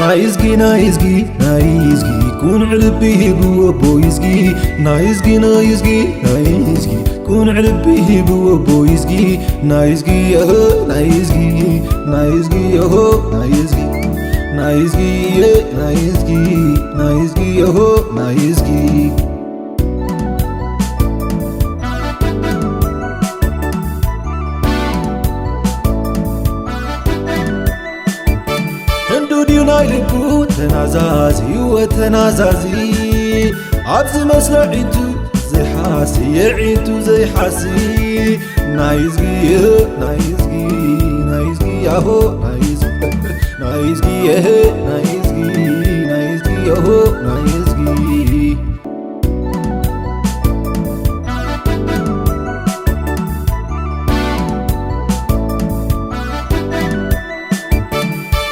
ናይዝጊ ናይዝጊ ናይዝጊ ቁኑዕ ልቢ ሂቡ ኣቦይዝጊ። ናይዝጊ ናይዝጊ ናይዝጊ ቁኑዕ ልቢ ሂቡ ኣቦይዝጊ። ናይዝጊ የሆ ናይዝጊ ናይዝጊ የሆ ናይዝጊ ናይዝጊ የ ናይዝጊ ናይዝጊ የሆ ናይዝጊ። ህንዱ ድዩ ናይ ልቡ ተናዛዚ ወተናዛዚ ኣብዚ መስለ ዒንቱ ዘይሓሲ የዒንቱ ዘይሓሲ ናይዝጊ ናይዝጊ ናይዝጊ ያሆ ናይዝጊ ናይዝጊ የሄ ናይዝጊ ናይዝጊ ያሆ ናይዝጊ።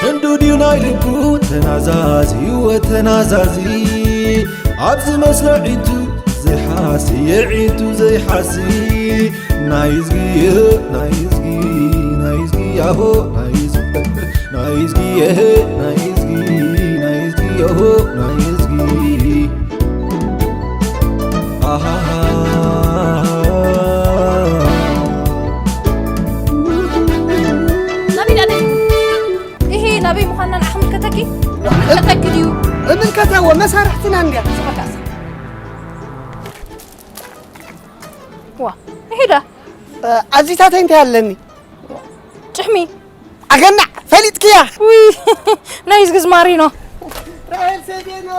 ህንዱ ድዩ ናይ ልቡ ተናዛዚ ወተናዛዚ ኣብዚ መስለ ዒንቱ ዘይሓሲ የዒንቱ ዘይሓሲ ናይዝጊ ናይዝጊ ናይዝጊ ያሆ ናይዝጊ ናይዝጊ የሄ ናይዝጊ ናይዝጊ ያሆ ናይዝጊ። ኣሃሃ። ናበይ ዳደ? ይሄ ናበይ ምዃንና ንዓኹም ምልከተኪ? ምልከተኪ ድዩ? እምልከታ ወ መሳርሕትና እንድያ። ስመካስ። ዋ፣ ይሄ ዳ? ኣዚታተይ እንታይ ኣለኒ? ጭሕሚ። ኣገናዕ፣ ፈሊጥክያ። ውይ፣ ናይ ዝግዝ ማሪኖ። ራሄል ሰዴኖ።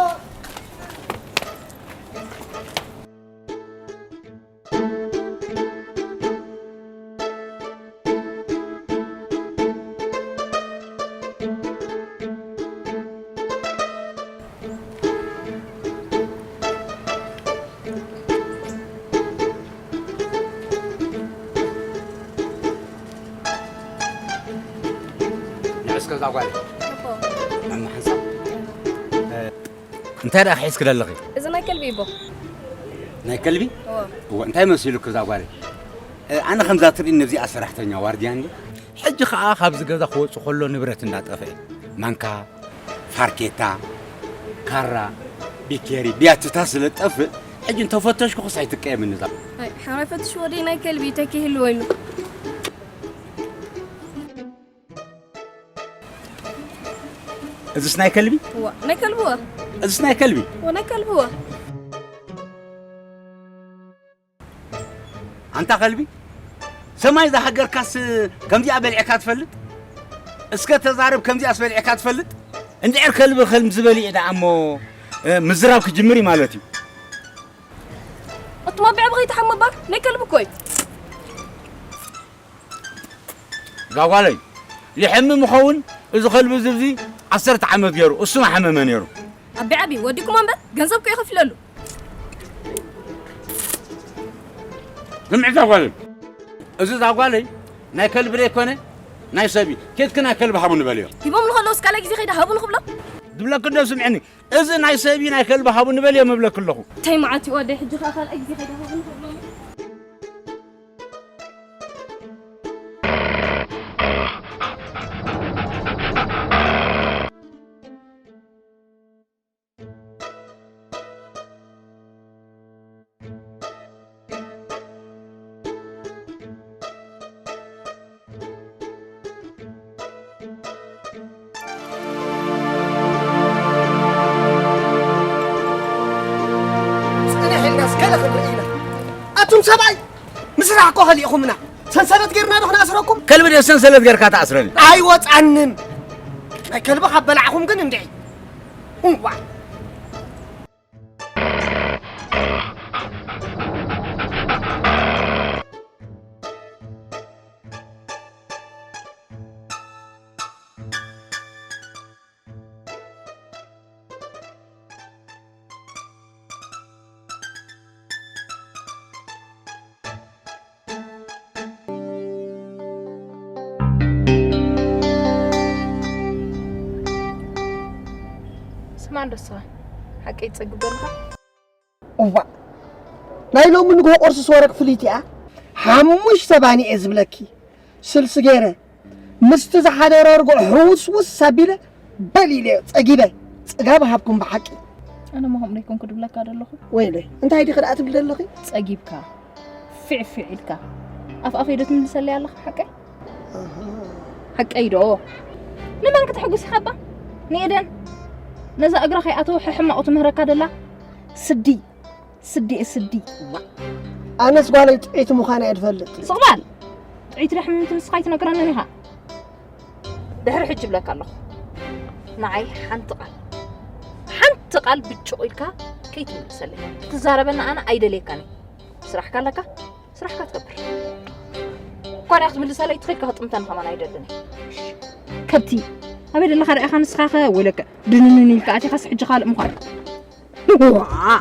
ንዕስከ እዛ ጓል። ኣቦ። ማማ ሓንሳብ። እ፣ እንታይ ደኣ ክሒዝኪ ደለኺ? እዚ ናይ ከልቢ እቦ። ናይ ከልቢ? እወ። እወ፣ እንታይ መሲሉኪ እዛ ጓል? እ፣ ኣነ ከምዛ ትርእኒ ነብዚኣ ሰራሕተኛ ዋርድያ እንዲ። ሕጂ ኸኣ ካብዚ ገዛ ክወጽእ ከሎ ንብረት እንዳጠፍአ፣ ማንካ፣ ፋርኬታ፣ ካራ፣ ቢኬሪ፣ ቢያትታ ስለ ዝጠፍእ፣ ሕጂ እንተፈተሽኩኽስ ኣይትቀየምኒ እዛ። ኣይ፣ ሓራይ ፈትሽዎ ደይ ናይ ከልቢ ተኪ ይህልዎ ኢሉ። እዝስ ናይ ከልቢ? እዋ፣ ናይ ከልቢ እዋ። እዝስ ናይ ከልቢ? እዋ፣ ናይ ከልቢ እዋ። ኣንታ ከልቢ፣ ሰማይ ዝሃገርካስ ከምዚኣ በሊዕካ ትፈልጥ? እስከ ተዛረብ፣ ከምዚኣስ በሊዕካ ትፈልጥ? እንድዕር ከልቢ ከልቢ ዝበሊዕ ደኣ እሞ፣ እ፣ ምዝራብ ክጅምር እዩ ማለት እዩ። ኣቱም ኣብ ብዕቢ ከይትሓሙ እባ፣ ናይ ከልቢ እኮ እዩ። እዛ ጓለይ፣ ይሕምም ይኸውን፣ እዚ ከልቢ እዚ፣ እዚ ዓሰርተ ዓመት ገይሩ፣ እሱ ምሓመመ ነይሩ። ኣቢ ዓቢ፣ ወዲኩሞ እምበር፣ ገንዘብ እኮ ይኸፍለሉ። ስምዒ እዛ ጓለይ፣ እዚ እዛ ጓለይ ናይ ከልቢ ዘይኮነ፣ ናይ ሰብ እዩ። ኬድኪ ናይ ከልቢ ሃቡኒ በልዮ። ሂቦም ንኸለውስ ካልኣይ ግዜ ከይዳ ሃቡኒ ክብሎ? ዝብለኪ እንዶ ስምዕኒ፣ እዚ ናይ ሰብ እዩ፣ ናይ ከልቢ ሃቡኒ በልዮ ምብለኪ ኣለኹ። እንታይ መዓት እዩ ወደይ፣ ሕጂ ኸኣ ካልኣይ ግዜ ከይዳ ሃቡኒ ክብሎ? ጽንሕ ኢልናስ ገለ ክንርኢ ኢና። ኣቱም ሰብኣይ፣ ምስራሕ እኮ ከሊእኹምና። ሰንሰለት ጌርና ዶ ክነኣስረኩም? ከልቢ ድየ ሰንሰለት ጌርካ ትኣስረኒ? ኣይወጻንን። ናይ ከልቢ ካብ በላዕኹም ግን እንድዒ። እዋእ። ስማዕ እንዶ ስኻ፣ ሓቀይ ትጸግብ ዶ ኣለኻ? እዋእ፣ ናይ ሎሚ ንግሆ ቁርሲ ስወረቅ ፍልይቲ እያ። ሓሙሽተ ባኒ እየ ዝብለኪ። ስልሲ ገይረ፣ ምስቲ ዝሓደረ ርጉኦ ሕውስውስ ኣቢለ፣ በል ኢለ ጸጊበ ጽጋብ ሃብኩም ብሓቂ። ኣነ ምኹም ደይኮንኩ ድብለካ ደለኹ። ወይለይ እንታይ ዲኺ ደኣ ትብል ደለኺ? ጸጊብካ ፊዕፊዕ ኢልካ ኣፍ ኣፈይ ዶ ትምልሰለይ ኣለኻ ሓቀይ? ሓቀይ ዶ? ንመን ክተሕጉስ ኢኻ እባ? ንኤደን ነዛ እግራ ከይኣተወ ሕሕማቑ ትምህረካ ደላ ስዲ ስዲ እየ ስዲ። ኣነስ ጓለይ ጥዕይቲ ምዃና እየ ዝፈልጥ። ስቕ በል! ጥዕይቲ ዶ ሕምምቲ ንስኻ ኣይትነግረንን ኢኻ። ድሕሪ ሕጂ እብለካ ኣለኹ። ንዓይ ሓንቲ ቃል ሓንቲ ቃል ብጭቕ ኢልካ ከይትምልሰለይ። ክትዛረበኒ ኣነ ኣይደልየካን እየ። ስራሕካ ኣለካ ስራሕካ ትገብር። እኳ ድኣ ክትምልሰለይ ትኽእል ክትጥምተኒ ከማን ኣይደልን እየ። ከብቲ ኣበይ ደለኻ ርኣኻ ንስኻኸ ወለከ ድንንን ኢልካ ኣቲኻስ ሕጂ ካልእ ምዃን። ዋእ!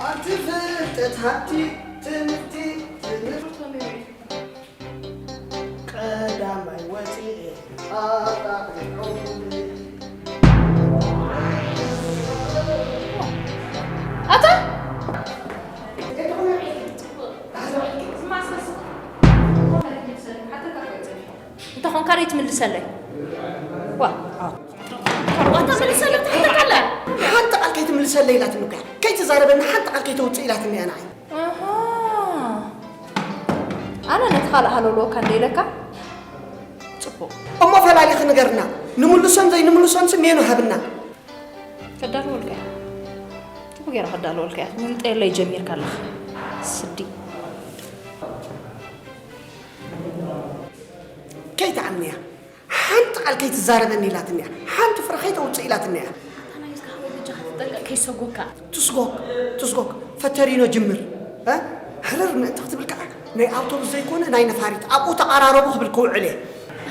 ኣንቲ ፍልጠት ሃብቲ ትምህርቲ ትምህርቲ ቀዳማይ ወፂኤ ኣጣቒዖምኒ። ኣታ እንተኾንካ ደይ ትምልሰለይ? ዋ ዋታ መልሰለይ ትሕተካለ ሓንቲ ቃል ከይትምልሰለይ ኢላትኒ እኮ እያ። ከይትዛረበኒ ሓንቲ ቃል ከይተውፅእ ኢላትኒ እያ ንዓይ። ኣሃ። ኣነ ነቲ ካልእ ሃለውለወካ እንደ ኢለካ ጽቡቕ። እሞ ፈላሊኺ ንገርና። ንምልሶን ዘይንምልሶንሲ ሜኑ ሃብና። ከዳልወልካ እያ። ጽቡቕ ገይራ ከዳልወልካ እያ። ምንጠየለይ ጀሚርካ ኣለኻ። ስዲ። ከይትዓምንያ። ሓንቲ ቃል ከይትዛረበኒ ኢላትኒ እያ። ሓንቲ ፍረ ከይተውፅእ ኢላትኒ እያ። ኣታ ናይ እስካ ሓወይ በጃኻ ትጠንቀቅ ከይሰጎካ። ትስጎክ ትስጎክ ፈተሪኖ ጅምር እ? ሕርር ምእንቲ ክትብል ከዓ ናይ ኣውቶቡስ ዘይኮነ ናይ ነፋሪት ኣብኡ ተቐራረቡ ክብል ክውዕል እየ።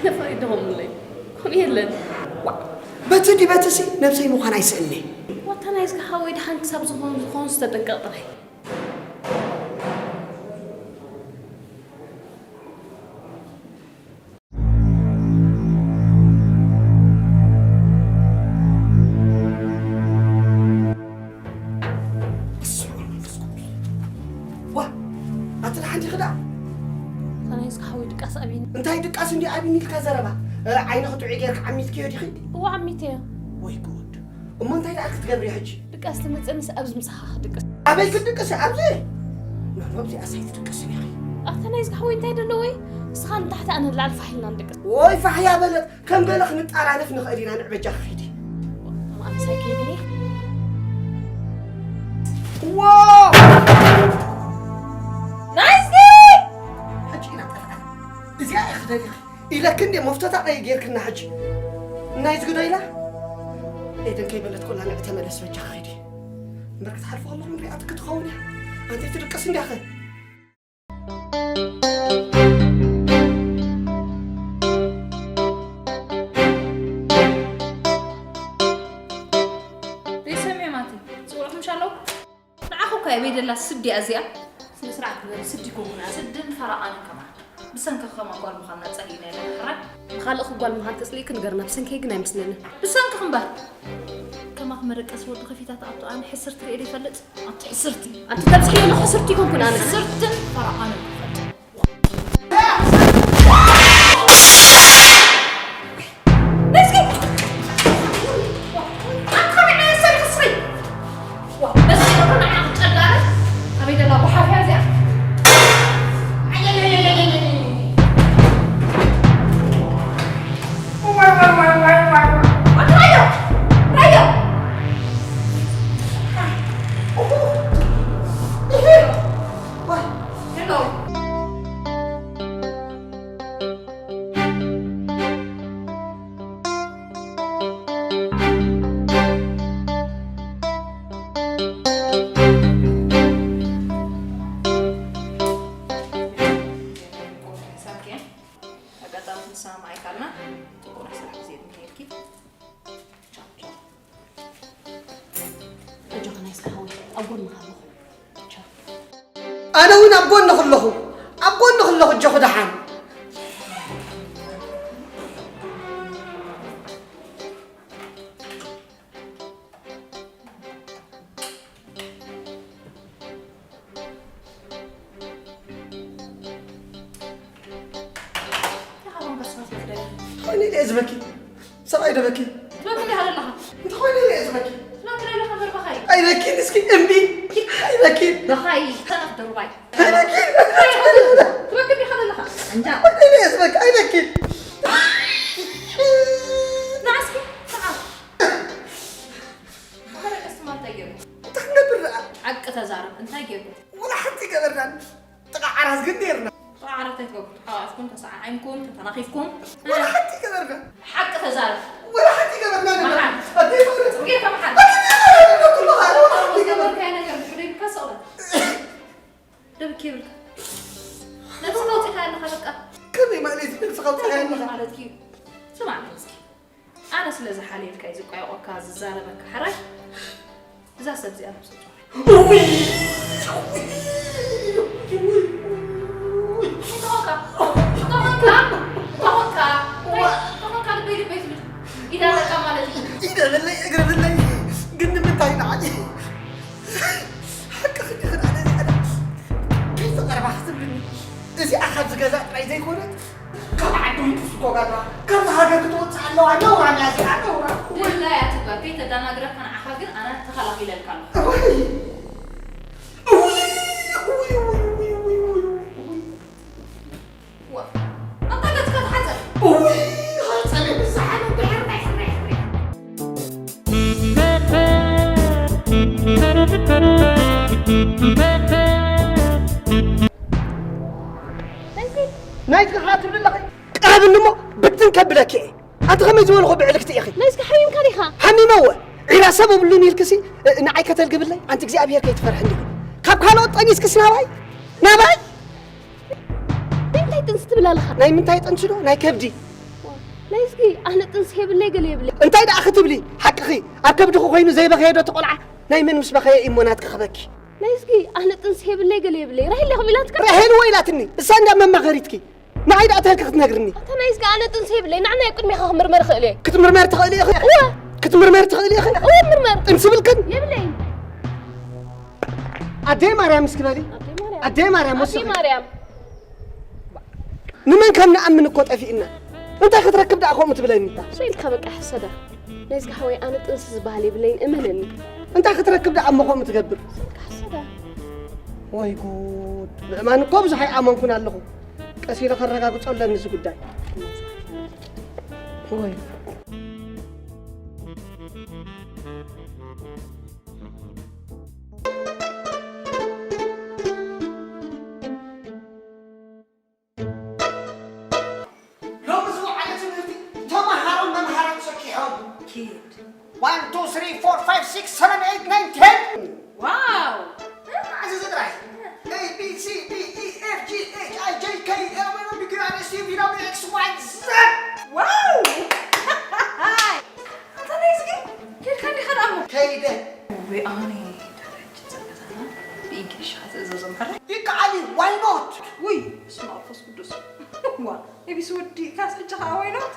ነፋሪት ደኸምለይ ከምኡ የለን። በቲ ድበትሲ ነብሰይ ምዃን ኣይስእኒ። ዋታ ናይ እስካ ሓወይ ድሓን ክሳብ ዝኾን ዝኾን ዝተጠንቀቅ ጥራይ። ዋ ኣቲ ደሓን ዲኺ ደኣ? ኣታ ናይ እስካ ሓወይ ድቃስ ኣብይኒ። እንታይ ድቃስ እንዲ ኣብይኒ ኢልካ ዘረባ? ዓይንኺ ጥዑይ ጌርኪ ዓሚትክዮ ዲኺ? እወ ዓሚተዮ። ወይ ጉድ! እሞ እንታይ ደኣ ክትገብሪ ሕጂ? ድቃስ ትመጽእ ምስ ኣብዚ ምሳኻ ክድቅስ። ኣበይ ክትድቅሲ? ኣብዚ? ኖ ኖ ኣብዚኣስ ኣይትድቅስን ኢኺ። ኣታ ናይ ዝጋሕወይ እንታይ ደለወይ? ንስኻ ንታሕቲ ኣነ ንላዕሊ ፋሕ ኢልና ንድቅስ። ወይ ፋሕያ በለት ከም ገለ ክንጠራነፍ ንኽእል ኢና ንዕ በጃኺ ኺዲ። ኣነ ሳይክል ይብኒ። ዋው! ናይስኪ! ሕጂ ኢና ጠፍኣና። እዚኣ እየ ክደልየኺ። ኢለኪ እንዴ መፍቶታ ቀይ ጌርክና ሕጂ እናይ ዝግዶ ኢላ ኤደን ከይበለት ኮላ ንዕ ተመለስ በጃ ኸይዲ እምበር ክትሓልፎ ከለኹ ንሪኣትኪ ትኸውን እያ ኣንተይ ትድቅስ እንዲያኸ ዘይሰሚዑ ማቲ ዝፅውዕኹም ሻለው ንዓኹ እኳ እየ በይደላ ስዲ እያ እዚኣ። ስነ ስርዓት ግበሪ ስዲ ኮንኩና። ስድን ፈረቓንን ከማን። ብሰንኪ ከማን ጓል ምዃንና ጸሊእና ኢና ንሕራይ። ብኻልእኺ ጓል ምዃን ተጽሊእኪ ንገርና ብሰንከይ ግን ኣይመስለንን። ብሰንክኺ እምበር። ከማኺ መደቀሲ ወዲ ከፊታ ትኣቱ ኣነ ሕስርቲ ርእየ ዶ ይፈልጥ? ኣቲ ሕስርቲ። ኣንቲ ተብዝሕዮ ዶ ሕስርቲ ኮንኩን ኣነ። ሕስርትን ፈረቓንን ይፈልጥ። ኣጋጣሚ ክንሰማማዕ ኣይካልና። ጽቡቕ ናይ ስራሕ ግዜ ይግበረልኪ። ቻው ቻው። ኣጆኺ ናይ ስራሕ ወይ ኣብ ጎንኻ ኣለኹ። ቻው። ኣነ እውን ኣብ ጎንኺ ኣለኹ። ኣብ ጎንኺ ኣለኹ ኣጆኺ ደሓን። እየ ዝበኪ። ሰብኣይ ደበኪ። ትበኪ እንዲኻ ዘለኻ። እንተኾይነ እየ ዝበኪ። ትበኪ ዘለኻ እምበር በኻይ። ኣይበኪን እስኪ እምቢ። ኣይበኪን። በኻይ። ተረፍ ደርባይ። ኣይበኪን። ትበኪ እንዲኻ ዘለኻ። እንጃ። እየ ዝበኪ። ኣይበኪን። ንዓ እስኪ። ንዓ። ኣረ ቀስ ማለት ኣይገርም። እንታይ ክነብር ደኣ? ሓቂ ተዛረብ። እንታይ ገርም? ወላ ሓንቲ ገበርና። ጥቓ ዓራት ግን ነይርና። ጥቓ ዓራት ኣይትገብሩ። ተሓዋስኩም፣ ተሰዓዒምኩም፣ ተተናኺፍኩም። ወላ ሓንቲ ገበርና። ሓቂ ተዛረብ። ወላ ሓንቲ ገበርና ነበር። መሓል። ኣደይ ማለት ጽጌ ከመሓል። ኣደይ ማለት ኩሉ ኻለ ወላ ሓንቲ ገበርና። ዝገበርካዮ ነገር እንድሕር ደይብካ ስቕረት። ደብኪ ይብልካ። ነብስኻ ኣውጺእካ ኣለኻ በቃ። ከመይ ማለት እዩ ነብስኻ ኣውጺእካ እንታይ ኣለኻ? ማለት እዩ? ስማዕ እስኪ። ኣነ ስለ ዝሓልየልካ እዩ ዝቋየቖካ ዝዛረበካ። ሕራይ እዛ ሰብ እዚኣ ነብሰ ጾር። እውይ! እውይ! እውይ! እውይ! እንተኾንካ፣ እንተኾንካ፣ እንተኾንካ፣ እንታይ፣ እንተኾንካ ልበይ ልበይ ትብል ኢዳ ኣለካ ማለት እዩ። ኢደ ብለይ፣ እግሪ ብለይ፣ ግን ንምንታይ ንዓይ? ሓቂ ክንዲ ክዳነ ዝዓደ ከይተቐርባ ክትብልኒ። እዚኣ ካብዚ ገዛ ጥራይ ዘይኮነት፣ ካብ ዓዲ ውንጡስ እኮ ጋራ፣ ካብዚ ሃገር ክትወጽእ ኣለዋ። ነውራ እያ እዚኣ፣ ነውራ። ድላያ ትግበር፣ ከይተደናግረካ ንዓኻ ግን ኣነ ተኸላኺለልካ ኣለኹ። እውይ! እውይ! እውይ! ዋ፣ ኣንታ ገጽካ ተሓጸብ። እውይ! ሃጸበ ብዝሓነ ድሕር ናይ ሕራይ ሕራይ። ናይትካ ኸዓ ትብሊ ኣለኺ? ቅረብኒ እሞ ብትን ከብለኪ እየ። ኣንቲ ከመይ ዝበልኹ ብዕልክቲ ኢኺ? ናይስካ ሓሚምካ ዲኻ? ሓሚመ እወ። ዒላ ሰብ የብሉን ኢልክሲ፣ እ፣ ንዓይ ከተልግብለይ? ኣንቲ እግዚኣብሄር ከይትፈርሒ እንዲኺ። ካብ ካልኦት ጠኒስክስ ናባይ? ናባይ? ናይ ምንታይ ጥንሲ ትብል ኣለኻ? ናይ ምንታይ ጥንሲ ዶ? ናይ ከብዲ። ናይስኪ ኣነ ጥንሲ የብለይ ገለ የብለይ። እንታይ ደኣ ክትብሊ? ሓቅኺ። ኣብ ከብድኺ ኮይኑ ዘይበኸየ ዶ እቲ ቆልዓ? ናይ መን ምስ በኸየ እሞ ናትኪ ክበኪ? ናይስኪ ኣነ ጥንሲ የብለይ ገለ የብለይ። ራሄል ኢኹም ኢላትካ? ራሄል እወ ኢላትኒ። እሳ እንዳ መማኸሪትኪ። ንዓይ ደኣ እንታይ ኢልኪ ክትነግርኒ? ኣታ ናይስኪ ኣነ ጥንሲ የብለይ። ንዓና ኣብ ቅድሜኻ ክምርመር እኽእል እየ። ክትምርመር ትኽእሊ ኢኺ? እወ። ክትምርመር ትኽእሊ ኢኺ? እወ፣ ምርመር። ጥንሲ ብልክን? የብለይን። ኣደይ ማርያም እስኪ በሊ። ኣደይ ማርያም። ኣደይ ማርያም ኣደይ ወስኺ። ማርያም። ንመን ከም ንኣምን እኮ ጠፊእና። እንታይ ክትረክብ ደኣ ከምኡ ትብለኒ? እሱ ኢልካ በቃ ሕሰዳ። ናይዝጊ ሓወይ ኣነ ጥንሲ ዝበሃል የብለይን እመነኒ። እንታይ ክትረክብ ደኣ እሞ ከምኡ ትገብር? ኢልካ ሕሰዳ። ወይ ጉድ። ምእማን እኮ ብዙሕ ኣይኣመንኩን ኣለኹ። ቀስ ኢለ ከረጋግጾ ኣለኒ እዚ ጉዳይ። ወይ። ሎሚ ዝወዓለ ትምህርቲ ተመሃሮን መምሃራን ሰኪሖም። ኪድ። One, two, three, four, five, six, seven, eight, nine, ten። ዋው! መዓዝ እዚ ጥራይ? A, B, C, D, E, F, G, H, I, J, K, L, M, N, O, P, Q, R, S, T, U, V, W, X, Y, Z። ዋው! ኣታ ናይ እስኪ፣ ኬድካ እንዲኻ ደኣ እሞ? ከይደ። ወይ ኣነ ደረጀ ጸገታና ብእንግሊሽ ክትእዘዞም ሕራይ? ይከኣል እዩ፣ why not? ውይ፣ በስመ ኣብ መንፈስ ቅዱስ። ዋ፣ ኤቢሲ ወዲእካስ ሕጂ ኸኣ why not?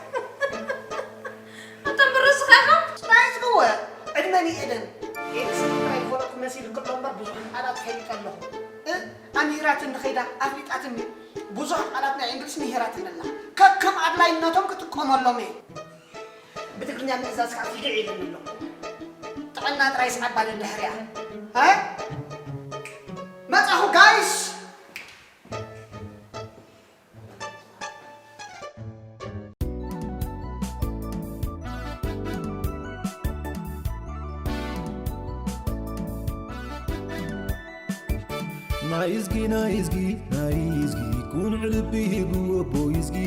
ኣንታ እምበር ንስኻ ኢኻ? ጽናይት ግወ፣ ዕድመ ንኤደን። ኤክስ ጥራይ ዝፈለጥኩ መሲሉ ክሎ እምበር ብዙሕ ቃላት ፈሊጠ ኣለኹ። እ፣ ኣምሂራትኒ ኸይዳ፣ ኣፍሊጣትኒ። ብዙሕ ቃላት ናይ እንግሊዝ ምሂራትኒ ኣላ። ከከም ኣድላይነቶም ክጥቀመሎም እየ። ብትግርኛ ምእዛዝ ከዓ ፊግዕ ኢሉኒ ኣሎ። ጥዕና ጥራይ ስዓባ ደድሕርያ። እ? መጻኹ ጋይስ። ናይዝጊ ናይዝጊ ናይዝጊ ቁኑዕ ልቢ ሂቡ ኣቦይዝጊ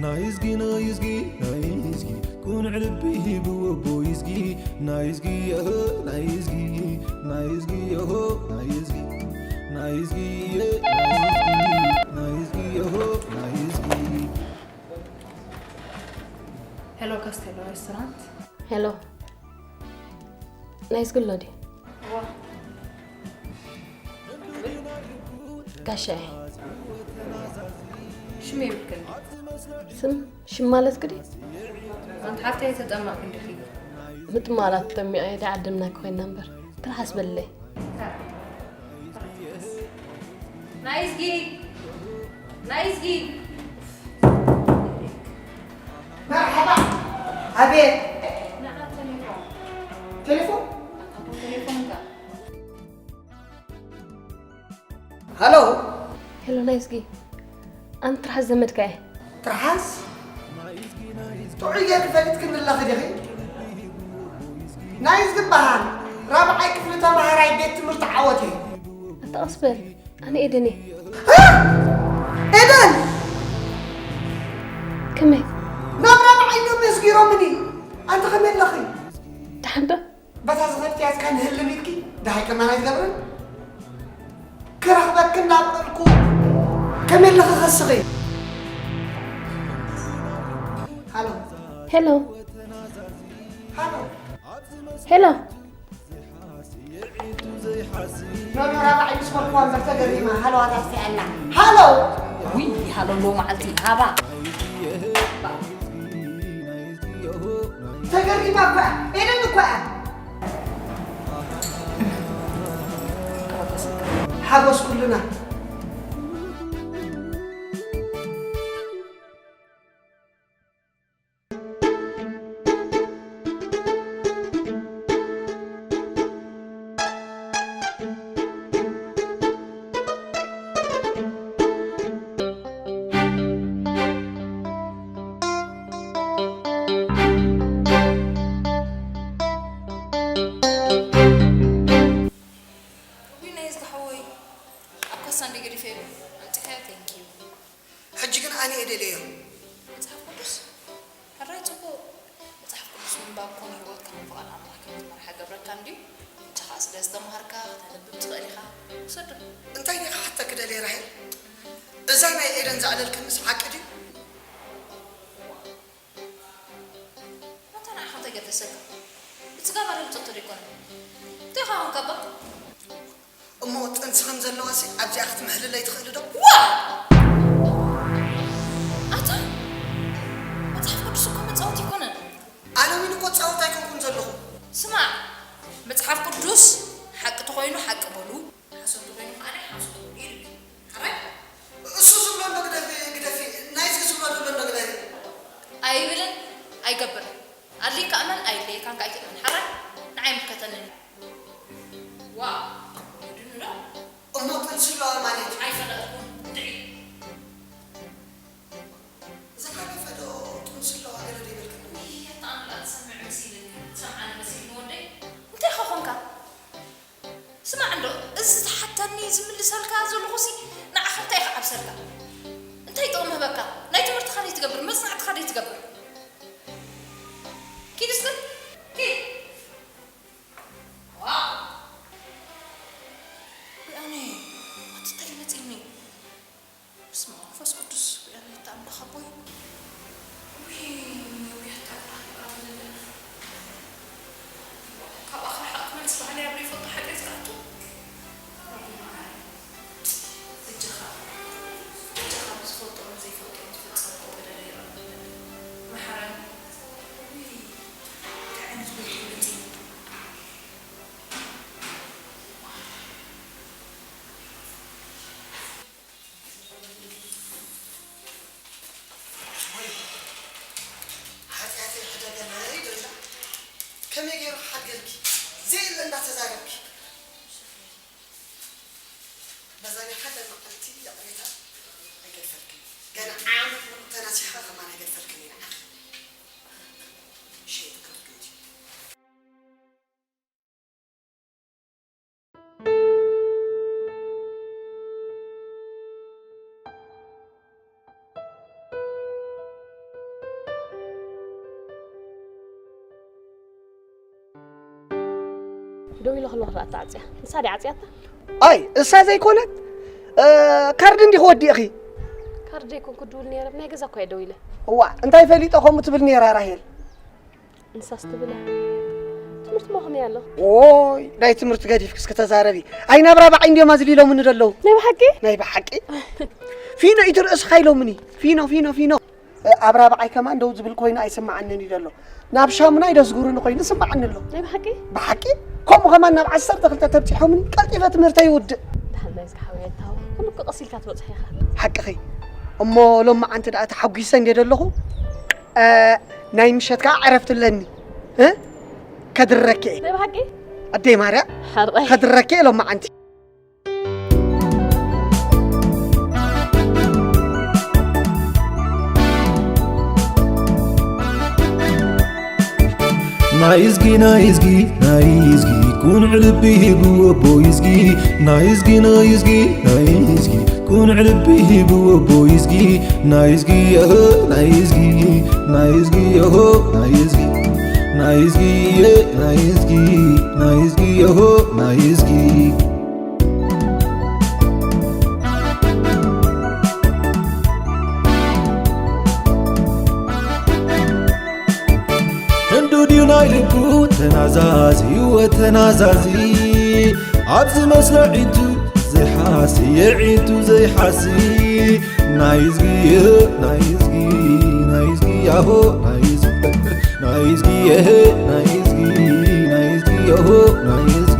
ናይዝጊ ናይዝጊ ናይዝጊ ቁኑዕ ልቢ ሂቡ ኣቦይዝጊ ናይዝጊ የሆ ናይዝጊ ናይዝጊ የሆ ናይዝጊ ናይዝጊ የ ናይዝጊ ናይዝጊ የሆ ናይዝጊ ሄሎ ካስቴሎ ሬስቶራንት። ሄሎ ናይዝጊ ኣሎ ድዩ? ዋ። ጋሻ እየ። ሽም የብልክን። ስም ሽም ማለት ግዲ? ኣንቲ ሓፍተይ ተጠማቂ እንዲኺ። ምጥማራት ተጠሚቐ እየ፣ ዓዲ እምናኪ ኮይና እምበር። ትርሓስ በልለይ። ናይዝጊ! ናይዝጊ! መርሓባ፣ ኣቤት። ንዓ ቴሌፎን። ቴሌፎን? ኣታ ቴሌፎንካ። ሃሎ። ሄሎ ናይዝጊ፣ ኣነ ትርሓስ ዘመድካ እየ። ትርሓስ? ጥዑይ ጌርኪ ፈሊጥክኒ ኣለኺ ዲኺ? ናይዝጊ በሃል ራብዓይ ክፍሊ ተምሃራይ ቤት ትምህርቲ ዓወት እየ። ኣታ ቀስ በል፣ ኣነ ኤደን እየ። እ? ኤደን! ከመይ? ናብ ራብዓይ እዮም መስጊሮምኒ። ኣንቲ ከመይ ኣለኺ? ደሓን ዶ? በታ ዝኸድክያስ ከንህልም ኢልኪ ደሃይ ከማን ኣይትገብርን? ክረኽበኪ እናበልኩ ከመይ ኣለኺ ከስኺ? ሃሎ። ሄሎ። ሃሎ። ሄሎ። ኖኖ ራብዓይ ምስ በልኩዋ እምበር ተገሪማ ሃለዋ ታጥፊኣላ። ሃሎ። ውይ፣ ሃሎ ኣለዎ መዓልቲ ሃባ። ተገሪማ እኮ እያ። ኤደን እኮ እያ። ሓጎስ ኩልና። ውይ ናይ ዝግሓወይ ኣብ ካሳ እንደ ገዲፈ ኣምፂኻዮ ቴንኪዩ። ሕጂ ግን ኣነ እየ ደልየዮ። መጽሓፍ ቅዱስ ሕራይ ጽቡቕ። መጽሓፍ ቅዱስ ምንባብ ኮነ ህይወትካ ንፍቓድ ኣምላኽ ከም ትመርሓ ገብረካ እንድዩ። ንስኻ ስለ ዝተማሃርካ ክተንብብ ትኽእል ኢኻ። ውሰዶ። እንታይ ዲኻ ሓታ ክደልየ ራሄል? እዛ ናይ ኤደን ዘዕለልክንስ ሓቂ ድዩ? ኣታ ንዓኻ እንታይ ገደሰካ? ብጽጋብ ኣለ ብጾቶ ዶ ኣይኮነን? እንታይ ኻውን ከባ? እሞ ጥንሲ ከም ዘለዋሲ ኣብዚኣ ክትምሕልለይ ትኽእሊ ዶ? ዋ! ኣታ መጽሓፍ ቅዱስ እኮ መጻወቲ ኣይኮነን። ኣነ እውን እኮ ጻወት ኣይኮንኩን ዘለኹ። ስማዕ፣ መጽሓፍ ቅዱስ ሓቂ ተኾይኑ ሓቂ በሉ፣ ሓሶት ተኾይኑ ከዓ ናይ ሓሶት በሉ ኢሉ። ሕራይ? እሱ ዝብሎ እንዶ ግደፊ፣ ግደፊ። ናይዚ ዝብሎ ዘሎ እንዶ ግደፊ። ኣይብልን፣ ኣይገብርን። ኣድልይካ እመን፣ ኣይድልየካን ከኣ ኣይትእመን። ሕራይ? ንዓይ ኣይምልከተንን እዩ። ዋእ፣ ወዱኒ ዶ? እሞ ጥንሲ ኣለዋ ማለት እዩ። ኣይፈለጥኩን። እንድዒ። ዝሓለፈ ዶ ጥንሲ ኣለዋ ገለ ዶ ይበልክኒ? ውይ፣ ኣታ ኣምላኽ ትሰምዕ መሲልኒ። ትሰምዓኒ መሲልኒ ወደይ። እንታይ ኢኻ ኾንካ? ስማዕ እንዶ፣ እዚ ትሓተኒ ዝምልሰልካ ዘለኹሲ ንዓኻ እንታይ ክዓብሰልካ? እንታይ ጥቕሚ ህበካ? ናይ ትምህርትኻ ደይትገብር፣ መጽናዕትኻ ደይትገብር? ኪድ እስከ፣ ኪድ። ዋው! ኣነ፣ ኣቲ እንታይ መጺኒ? በስመ ኣብ መንፈስ ቅዱስ፣ ሪኣለይ እታ ኣምላኽ ኣቦይ። ውይ፣ ውይ፣ ኣታ ኣምላኽ ይቕረ በለለይ። ካብኣ ክርሕቕ ክመልስ ባህሊ ኣብ ዘይፈልጦ ሓጢኣት ክኣቱ። ረቢ መሓሪ። በጃኻ፣ በጃኻ ብዝፈልጦ ብዘይፈልጦ ዝፈጸምኩ በደለይ ይቕረ በለለይ። መሓረኒ። ውይ፣ እንታይ ዓይነት ጉድ እዩ መጺኡ? ወይ፣ ሓጢኣተይ ሕደገለይ ዶ ኢላ? ከመይ ገይሩ ክሓድገኪ? ዘየለ እንዳተዛረብኪ። በዛ ናይ ሓደ መዓልቲ ይቕሬታ ኣይገድፈልክን። ገና ዓመት ሙሉእ ተናሲሕኻ ከማን ኣይገድፈልክን እየ ንዓኺ። ሸይጥካ ክትገዲ። ደው ኢለ ከለኹ ኸኣ ተዓጽያ። ንሳ ድያ ዓጽያታ? ኣይ፣ እሳ ዘይኮነት፣ እ፣ ካርድ እንዲኺ ወዲእኺ። ካርድ ዘይኮንኩ ድውል ነይረ፣ ብናይ ገዛ እኳ እየ ደው ኢለ። እዋ፣ እንታይ ፈሊጠ ከምኡ ትብል ነይራ ራሄል? ንሳስ ትብል እያ። ትምህርትማ ከመይ ኣሎ? ኦይ፣ ናይ ትምህርቲ ገዲፍክስ ክተዛረቢ። ኣይ፣ ናብ ራብዓይ እንድዮም ኣዝሊሎምኒ ዘለዉ። ናይ ብሓቂ? ናይ ብሓቂ። ፊኖ፣ ኢቲ ርእስኻ ኢሎምኒ። ፊኖ፣ ፊኖ፣ ፊኖ። ኣብ ራብዓይ ከማን ደው ዝብል ኮይኑ ኣይስምዓንን እዩ ዘሎ። ናብ ሻሙናይ ደስጉሩኒ ኮይኑ ይስምዓኒ ኣሎ። ናይ ብሓቂ? ብሓቂ? ከምኡ ከማን ናብ ዓሰርተ ክልተ ተብጺሖምኒ፣ ቀልጢፈ ትምህርተይ ይውድእ። ደሓን ናይ ዝግሓወይ ኣይትሃው። ኩሉ እኮ ቀስ ኢልካ ትበጽሖ ኢኻ። ሓቅኺ። እሞ ሎማዓንቲ ደኣ ተሓጒሰ እንድየ ዘለኹ። እ፣ ናይ ምሸት ከዓ ዕረፍቲ ኣለኒ። እ? ከድረኬ። ናይ ብሓቂ? ኣደይ ማርያ፣ ሓራይ። ከድረኬ ሎማዓንቲ። ናይዝጊ ናይዝጊ ናይዝጊ ኩንዕ ልቢ ሂቡ ኣቦ ይዝጊ ናይዝጊ ናይዝጊ ናይዝጊ ኩንዕ ልቢ ሂቡ ኣቦ ይዝጊ ናይዝጊ የህ ናይዝጊ ናይዝጊ የሆ ናይዝጊ ናይዝጊ የ ናይዝጊ ናይዝጊ የሆ ናይዝጊ ህንዱ ድዩ ናይ ልቡ ተናዛዚ ወተናዛዚ ኣብዚ መስለ ዒቱ ዘይሓሲ የዒቱ ዘይሓሲ ናይዝጊ ናይዝጊ ናይዝጊ ያሆ ናይዝጊ ናይዝጊ የህ ናይዝጊ ናይዝጊ ያሆ ናይዝጊ